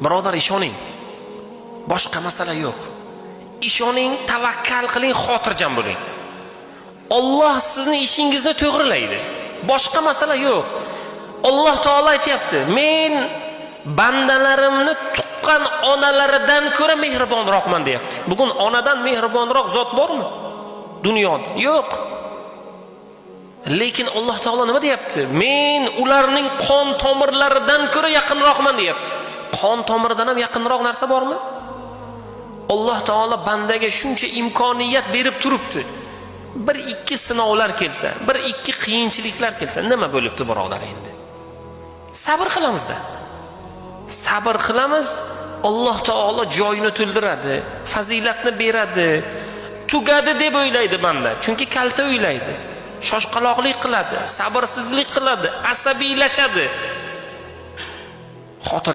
Birodar, ishoning. Boshqa masala yo'q. Ishoning, tavakkal qiling, xotirjam bo'ling. Olloh sizni ishingizni to'g'rilaydi. Boshqa masala yo'q. Alloh taolo aytyapti: "Men bandalarimni tuqqan onalaridan ko'ra mehribonroqman", deyapti. Bugun onadan mehribonroq zot bormi dunyoda? Yo'q. Lekin Alloh taolo nima deyapti? "Men ularning qon tomirlaridan ko'ra yaqinroqman", deyapti. Qon tomiridan ham yaqinroq narsa bormi? Alloh taolo bandaga shuncha imkoniyat berib turibdi. Bir ikki sinovlar kelsa, bir ikki qiyinchiliklar kelsa, nima bo'libdi, birodar endi? Sabr qilamizda. Sabr qilamiz, Alloh taolo joyini to'ldiradi, fazilatni beradi. Tugadi deb o'ylaydi banda, chunki kalta o'ylaydi. Shoshqaloqlik qiladi, sabrsizlik qiladi, asabiylashadi. Xotir